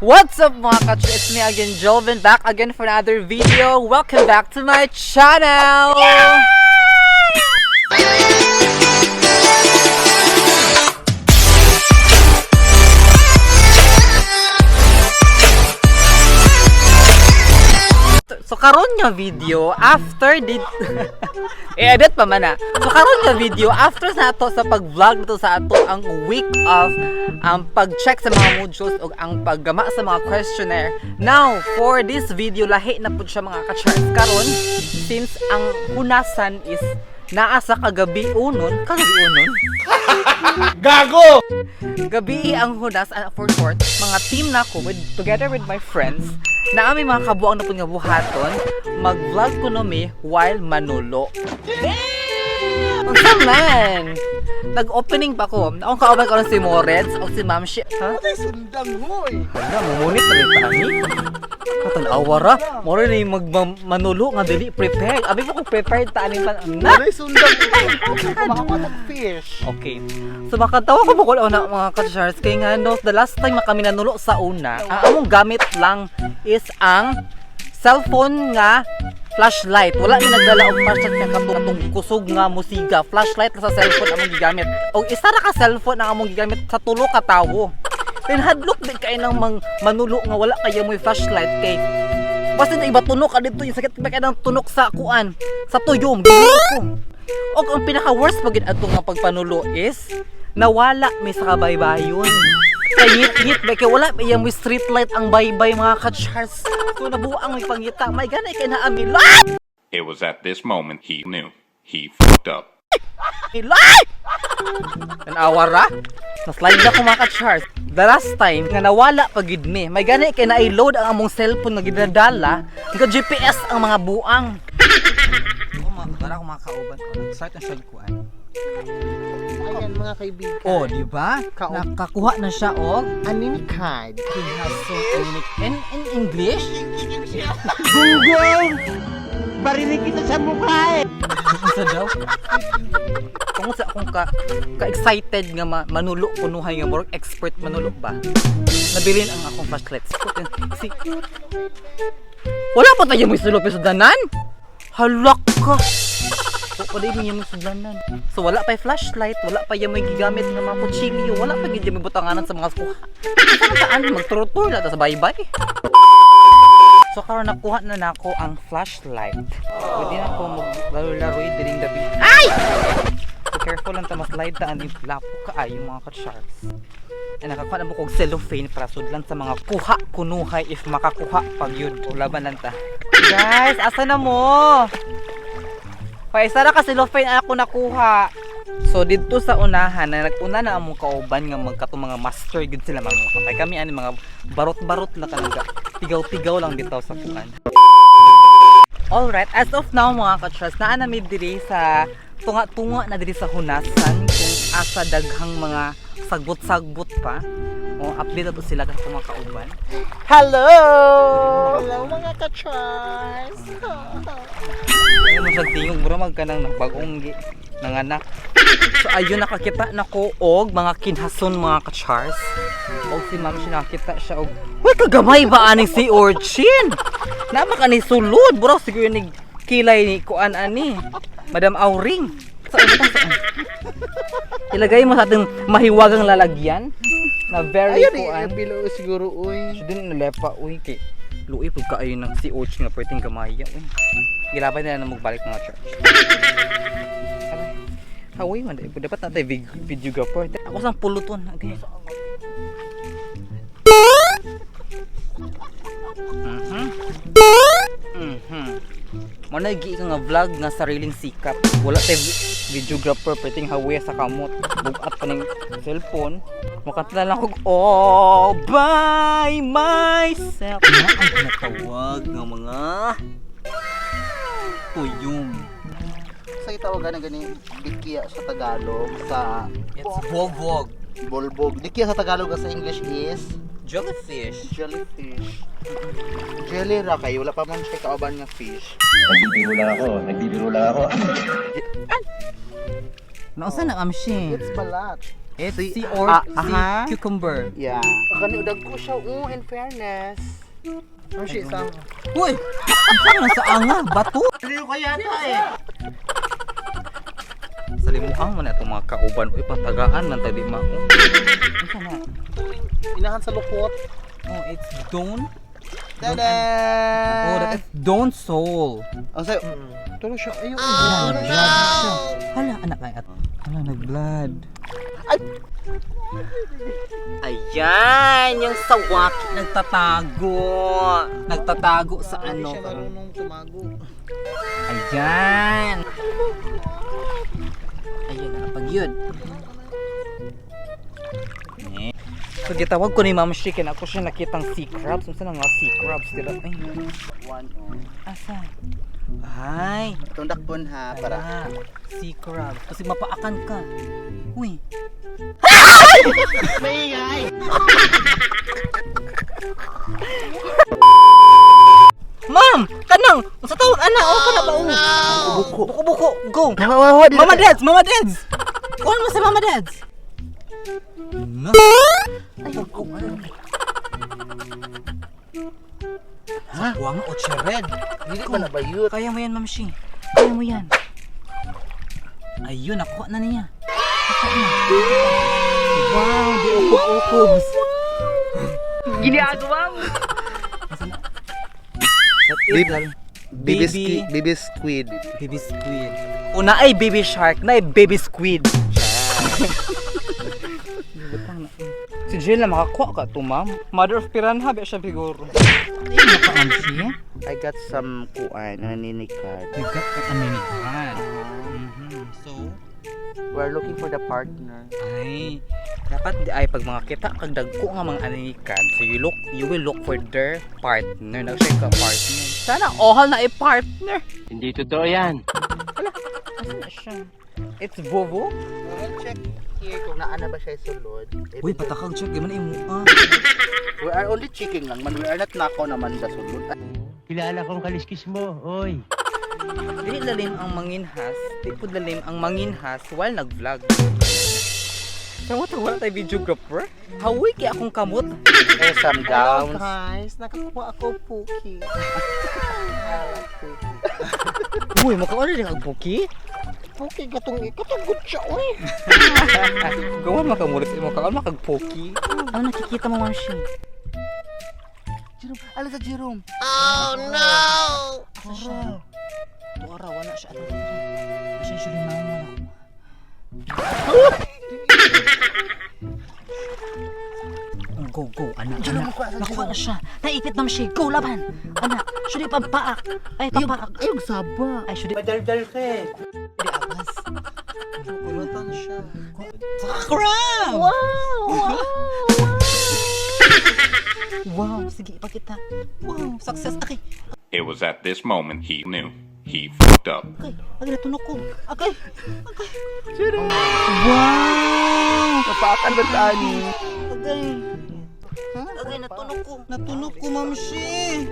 What's up, mga katsu? It's me again, Jolvin, back again for another video. Welcome back to my channel! So karon nga video after did i-edit pa man na. So karon nga video after sa ato sa pag-vlog dito sa ato ang week of ang pag-check sa mga modules ug ang paggama sa mga questionnaire. Now, for this video, lahi na pud siya, mga ka-charts, karon since ang hunasan is naa sa kagabi unon, kagabi unon. Gago! Gabi ang hunas, for short, mga team na ko with, together with my friends, na aming mga kabuang na pud nga buhaton, mag-vlog ko no mi while manulo. Unsa man? Nag-opening pa ko. Akong kauban ko si Moreds o si Ma'am Shi. Ha? Ay, sundang hoy! Hala, mumunit na rin tani. Katanawa ra. Moro na yung manulo nga dili prepared. Abi mo kung prepared ta aning pa. Na! Ay, sundang! Kumakamatag fish! Okay. So makatawa ko bukol na, mga ka-charts, kay nga no, the last time na kami nanulo sa una, ang among gamit lang is ang cellphone nga flashlight. Wala mi nagdala og flashlight nga katong kusog nga musiga. Flashlight lang sa cellphone among gigamit. Og isa ra ka cellphone ang among gigamit sa tulo ka tawo. Then hadlok din kay nang mang manulo nga wala kayo mo'y flashlight kay basta na iba tunok ka dito, yung sakit pa kay ng tunok sa kuan sa tuyom. Ginoo ko. Og ang pinaka worst pag ato nga pagpanulo is nawala may sa kabaybayon. Kay ngit-ngit ba kay wala may may street light ang baybay, mga ka-charts. So nabuang may pangita. May ganay kay naami. Lat! It was at this moment he knew. He fucked up. Ilay! Tanawa ra. Na-slide na ko, mga ka-charts. The last time nga nawala pa gid mi. May gani kay na-load ang among cellphone nga ginadala. Nga GPS ang mga buang. Oh, mga tara ko, mga kauban. Nag-start na siya kuan. Ayan, mga kaibigan. Oh, di ba? Nakakuha na siya og Anime card. Kinhaso in English? Google! Barinig kita sa mukha eh! Unsa daw? Tungod sa akong ka, ka-excited nga manulo kunuhay nga murag expert manulo ba. Nabilin ang akong flashlight. Si Wala pa tayo may sulop sa danan. Halak ka. Wala pa yung sudlanan. So wala pa flashlight, wala pa yung may gigamit ng mga kutsilyo, wala pa gid may butanganan sa mga kuha. Saan saan magturtur na ta sa baybay. So karon nakuha na nako ang flashlight. Pwede na ko maglaro-laro diring gabi. Ay! So careful lang ta ma-slide ta ani lapo kaayo, mga ka-sharks. Ay, nakakuha na mo kog cellophane para sudlan sa mga kuha kunuhay if makakuha pag yun. O, laban lang ta. Guys, asa na mo? Pa isa ra ka cellophane ako nakuha. So didto sa unahan na nag-una na among kauban nga magkato mga master gid sila mga kapay. Kami ani mga barot-barot lang kanang tigaw-tigaw lang bitaw sa kuan. Alright, as of now, mga ka-trust, naa na mi diri sa tunga-tunga na diri sa hunasan kung asa daghang mga sagbot-sagbot pa. O update ato sila sa mga kauban. Hello! Hello, mga ka-charms! Ayun mo siya tingog bro, magkanang bagong nanganak. So ayun, nakakita na ko og mga kinhason, mga ka-chars. Og si ma'am siya nakakita siya og Uy, kagamay ba aning si urchin? Nama ka ni sulod, bro, siguro ni kilay ni kuan ani. Madam Auring. Sa ibutang sa Ilagay mo sa ating mahiwagang lalagyan na very Ayun eh, kuan. bilo siguro uy. So din nalepa uy kay luoy pud kaayo ng si urchin nga pwedeng gamaya uy. Gilaban nila na magbalik mga church. Aray. Haway man dai dapat natay videographer. Ako sang puluton. Okay. Mo na gi ka nga vlog nga sariling sikap. Wala tay videographer, pwedeng haway sa kamot. Bugat pa ning cellphone. Makanta lang kog all by myself. Na ang tinatawag nga mga tuyong. Sa itawagan na gani dikiya sa Tagalog sa It's bogog. Bolbog. Dikiya sa Tagalog sa English is Jellyfish. Jellyfish. Jelly ra kayo, wala pa man siya kauban nga fish. Nagbibiro lang ako, nagbibiro lang ako. Nausa na amshin. It's balat. It's Sea- sea or Ah, sea aha. cucumber. Yeah. Kani udag ko siya, oh, in fairness. Oh shit, sa Uy! Ang saan sa anga? Bato? Ano kaya na eh? Sa limuang man na itong mga kauban. Uy, patagaan man tadi mao. Ano na? Inahan sa lukot. Oh, it's don't. Tada! Oh, that is don't soul. Oh, so, tulo siya. Ayun. Hala, nag-blood siya. Hala, anak ay at. Hala, nag-blood. Ay! Ayan, yung sawaki nagtatago. Nagtatago sa ano. Hindi siya marunong tumago. Ayan. Ayun na, pag yun. Eh. So, gitawag ko ni Ma'am Shikin. Ako siya nakitang sea crabs. Unsa na nga sea crabs? Dira. Ay, One, oh. asa? Ay, Itong dakpon ha, para. para. Sea crab. Kasi mapaakan ka. Uy. Ma'am! Kanang! Sa tawag ana! Oh, kana ba? Oh. Buko. Buko, buko! Go! Mama, Mama Dads! Mama Dads! Kuhan mo sa Mama Dads! Na. Ay, Ha? Kuha nga, Oche Red. Dili ba na bayot? Kaya mo yan, Ma'am Shi. Kaya mo yan. Ayun, nakuha na niya. Nakuha na. Wow, di ukob-ukob. Ginagawa mo. Nasaan na? That is Baby, Baby- baby squid. baby squid. Una ay baby shark, na ay baby squid. Si Jill na makakuha ka to, ma'am. Mother of piranha, ba siya siguro. Ay, naka, Shi. I got some kuan, naninikad. You got a mini-card. So, We're looking for the partner. Ay, dapat di ay pag mga kita kag dagko nga mga anikan, so you will look for their partner. Na siya ka partner. Sana all na i-partner. Hindi totoo yan. Asa na siya? It's Bobo. We'll check here kung naa na ba siya sulod. Uy, patakag siya giman imo ah. We are only checking lang man. We are not nakaw naman sa sulod. Kilala kong kaliskis mo, oy. Dili lalim ang manginhas, di pud lalim ang manginhas while nag-vlog. Sa mo wala tay videographer? Hawi kay akong kamot. Eh, some Hello gowns. guys, nakakuha ako puki. I like puki. Uy, makaon rin ang buki. Puki katong katong good siya oy. Gawan makamulit imo kaon makagpoki. Ano nakikita mo, Ma'am Shi? Jerome, ala sa Jerome. Asa siya? Tuara, wala siya. Ato, ato, ato. Siya siya rin mama na. Go, go, anak, anak. Nakuha na siya. Naipit na siya. Go, laban. Anak, siya di pampaak. Ay, pampaak. Ayog saba. Ay, siya di... Madaldal ka eh. Di abas. Kulatan siya. Crab! Wow! Wow! Sige, ipakita. Wow! Success! Okay, It was at this moment he knew. He fucked up. okay. Okay, natunog ko. Okay! Okay! Wow! Napaakan ba sa ani? Agay. Agay, natunog ko. Natunog ko, Ma'am Shi.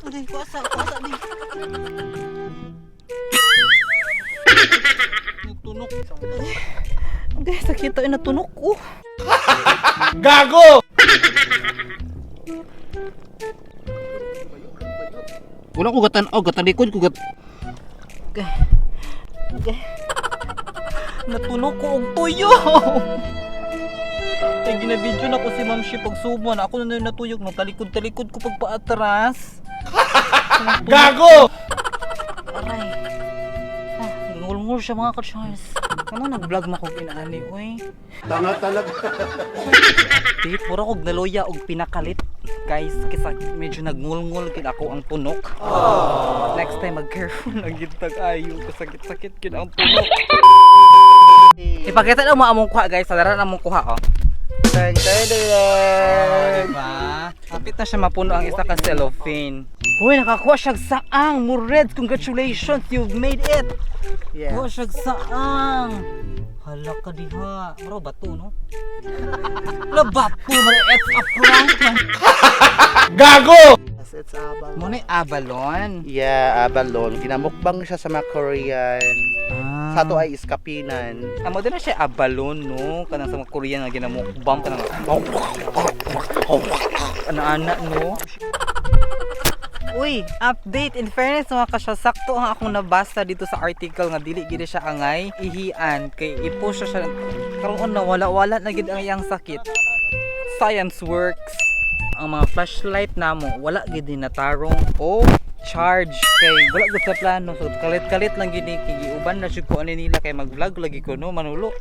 Agay, kuasa, kuasa, di. Natunog. Agay, agay, sakit tayo, natunog ko. Gago! Wala ko gatan, oh, gatalikod ko gat. Okay. Okay. Natunog ko og tuyo. Kay ginabidyo na ko si Ma'am Shi pagsubo na ako na natuyog no talikod-talikod ko pagpaatras. Gago! Aray. Ah, ngulngul siya mga ka-Charles. Ano nag-vlog mo kog inaani oy? Tanga talaga. Di, pura kog naluya og pinakalit. Guys, kisa medyo nagngulngul gid ako ang tunok. Next time mag-careful na gid tag ayo kasakit-sakit gid ang tunok. Ipakita na mo among kuha guys, sa na among kuha oh. Tang tang tang. Diba? Kapit na siya mapuno ang isa ka cellophane. Uy, nakakuha siya saang! Mureds, congratulations! You've made it! Yeah. Kuha siya saang! Hala ka diha. Bro, bato, no? Hala, bato! Man, it's a prank, man. Gago! Yes, it's abalone. Mo ni abalone. Yeah, abalone. Ginamukbang siya sa mga Korean. Ah. Sa ato ay iskapinan. Amo din na siya abalone, no? Kanang sa mga Korean nga ginamukbang kanang ana-ana, no? Uy, update. In fairness mga kasya, sakto ang akong nabasa dito sa article nga dili gid siya angay ihian kay ipo siya siya karon na wala-wala na gid ang iyang sakit. Science works. Ang mga flashlight namo wala gid ni natarong o charge kay wala gud sa plano, so kalit-kalit lang gid ni kay giuban na jud ko ani nila kay mag-vlog lagi ko, no, manulo.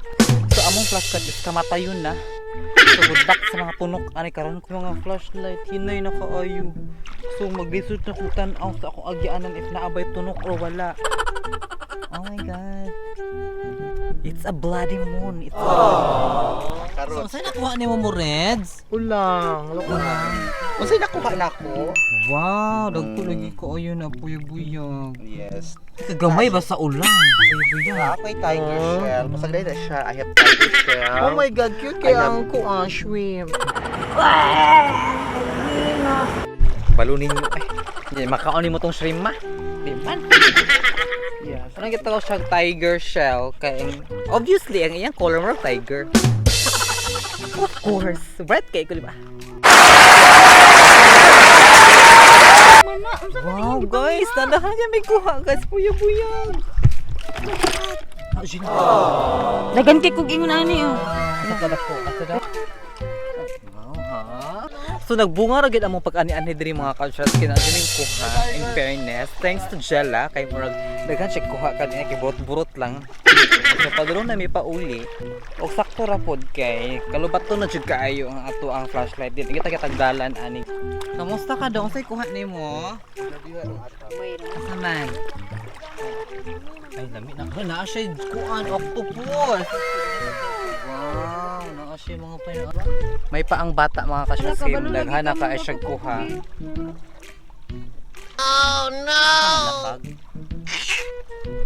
So among flashlight is kamatayon na. So good luck sa mga punok ani karon ko mga flashlight hinay na kaayo. So maglisod na kong tan-aw sa akong agyaanan if naabay tunok or wala. Oh my God. It's a bloody moon. It's a Karon. So, saan nakuha ni mo, Reds? Ulang. Loko lang. Unsay nakuha nako? Wow, dagko lagi ko ayun na buyag-buyag. Yes. Kagamay ba sa ulang? Buyag-buyag. Ako'y tiger shell. Pasagday na siya. I have tiger shell. Oh my God, cute kay ang kuan shrimp. Balunin mo. Ay, hindi, makaon mo tong shrimp ma. Di man. Yes. Parang kita ko siya tiger shell. Kay, obviously, ang iyang color mo tiger. Of course. Bright kay ko, di ba? Wow, guys! Tandahan niya may kuha, guys. Buyag-buyag. Ah, Gina. Dagan kay kog ingon ani oh. Asa ka na po? Asa na? Wow, ha? So nagbunga ra gid among pag-ani-ani diri mga ka-shots kina yung kuha, in fairness. Thanks to Jella kay murag daghan siya kuha kaniya kay burot-burot lang. So padulong na mi pauli. Og sakto ra pod kay kalubat to na jud kaayo ang ato ang flashlight din. Kita kitagdalan ani. Kamusta ka dong? Say kuha nimo? Asa man? Ay, lami na ka. Naa siya kuan octopus. Wow, naa siya mga pina. May paang bata mga kasyasim. Daghan na ka siya kuha. Oh no!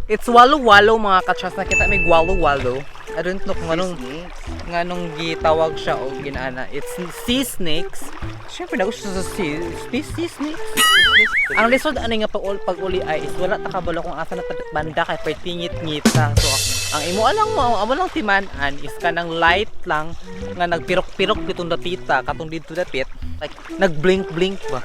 It's walo-walo mga kasyas. Nakita may walo-walo. I don't know kung anong nganong gitawag siya o ginaana. It's sea snakes. Siyempre, nagusto siya sa sea snakes. Ang lisod ani nga pag-uli ay is wala ta kabalo kung asa na banda kay pertingit-ngita. So ang imo alang mo, ang amo lang timan-an is kanang light lang nga nagpirok-pirok ditong dapita katong didto dapit, like nagblink-blink ba.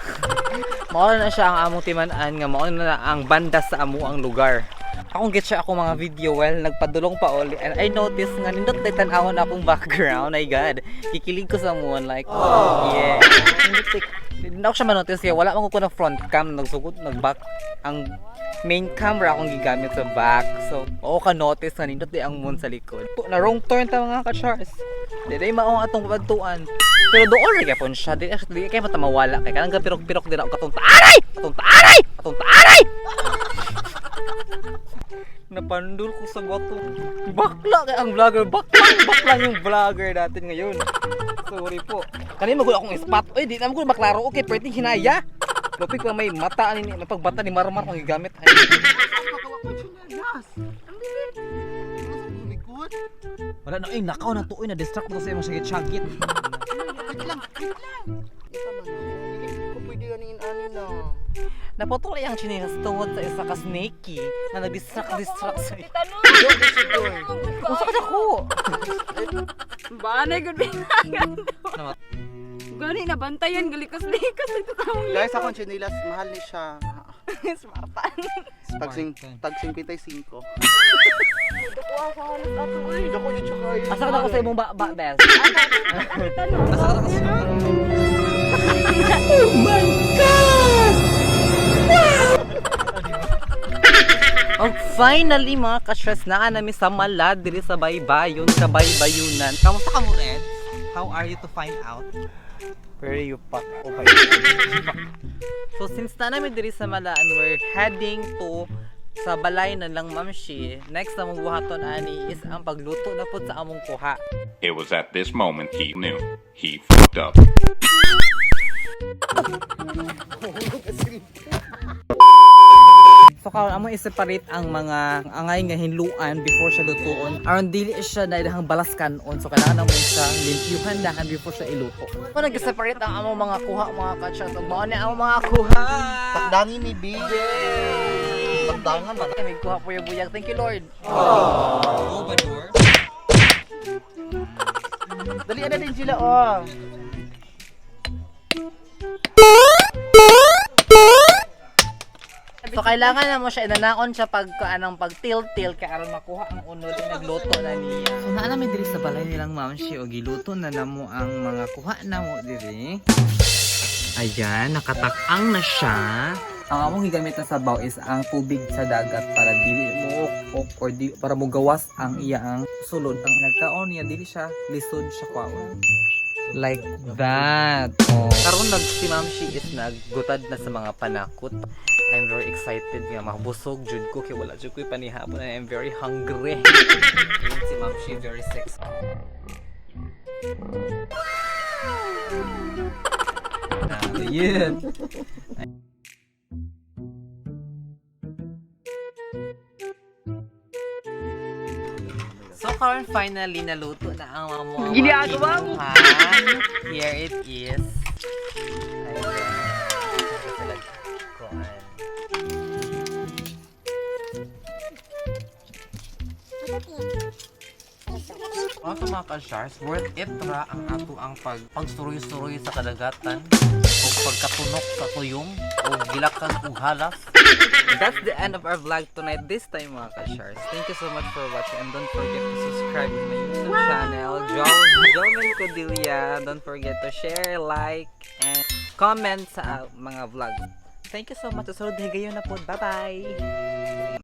Mao na siya ang among timan-an nga mao na ang banda sa amo ang lugar. Akong get siya ako mga video, well, nagpadulong pa uli and I noticed nga nindot tay tan-awon akong background. My God, kikilig ko sa moon, like, yeah, nindot tay. Hindi na ako siya manotice kaya wala man ko na front cam, nagsugod nag back ang main camera akong gigamit sa back. So oo ka notice nga nindot di ang moon sa likod. To, na wrong turn ta mga ka-chars. Di day mao ang atong pabantuan. Pero doon ra gyapon siya, di di kay mata mawala kay kanang gapirok-pirok dira og katong taaray, katong taaray, katong taaray. Napandul ko sa bato. Bakla kay ang vlogger. Bakla, bakla yung vlogger natin ngayon. Sorry po. Kanina magulo akong spot. Uy, di naman ko maklaro. Okay, pwede hinaya. Lupig pa may mata ani may pagbata ni Marmar kung gigamit. Ay, Likod. wala na ay nakaw na tuoy na distract ko sa imong sakit-sakit. Wait lang, wait lang. Isa man. Hindi ko pwede ganin ani na. Naputol ang chinelas tungod sa isa ka snakey na nag-distract-distract sa iyo. Unsa ka dako? Banay gud binagan. Gani na bantayan galikas-likas ito tawong Guys, akong chinelas, mahal ni siya. smartan. Tag tag 55. Kuha sa halos ato oy. Dako yun siya kayo. Asa ka dako sa imong ba, bes? Tanong. Asa ka dako sa Oh, finally mga ka-stress na nami sa Malad diri sa Baybayon, sa Baybayunan. Kamusta ka mo, Red? How are you to find out? Very you pak. Oh my. So since na namin diri sa Malaan, we're heading to sa balay na lang mamshi. Next na mong buhaton ani is ang pagluto na pud sa among kuha. It was at this moment he knew. He fucked up. So karon amo i-separate ang mga angay nga hinluan before siya lutuon. Aron dili siya na ilahang balaskan-on. So kailangan namo siya limpyuhan dahan before siya iluto. So nag-separate ang among mga kuha, mga ka-sharks. Ug mao ni ang mga kuha. Takdangin ni B. Takdangan man. May kuha po yung buyag. Thank you, Lord. Oh, Bador. Dali na din sila oh. So kailangan na mo siya inanaon siya pag anong pag tilt-tilt kay aron makuha ang unod na nagluto na niya. So naa na mi diri sa balay nilang Ma'am Shi og giluto na namo ang mga kuha namo diri. Ayan, nakatakang na siya. Ang among gigamit na sabaw is ang tubig sa dagat para dili mo ok or di, para mo gawas ang iya ang sulod. Ang nagkaon niya dili siya lisod siya kwaon. Like that. Oh. Karon nag si Ma'am Shi is naggutad na sa mga panakot. I'm very excited nga mabusog jud ko kay wala jud ko'y panihapon and I'm very hungry. Ayun si Ma'am Shi, very sexy. Ah, yun. So karon finally naluto na ang mga Ginagawa mo. Here it is. Ayan. Kuan. Ano mga ka-sharks, worth it ra ang ato ang pagsuroy-suroy sa kadagatan o pagkatunok sa tuyong o gilakan og halas. That's the end of our vlog tonight this time, mga ka-sharks. Thank you so much for watching and don't forget to subscribe to my YouTube channel, Joel Codilia. Don't forget to share, like, and comment sa mga vlog. Thank you so much. Sa sunod, higayon na po. Bye-bye!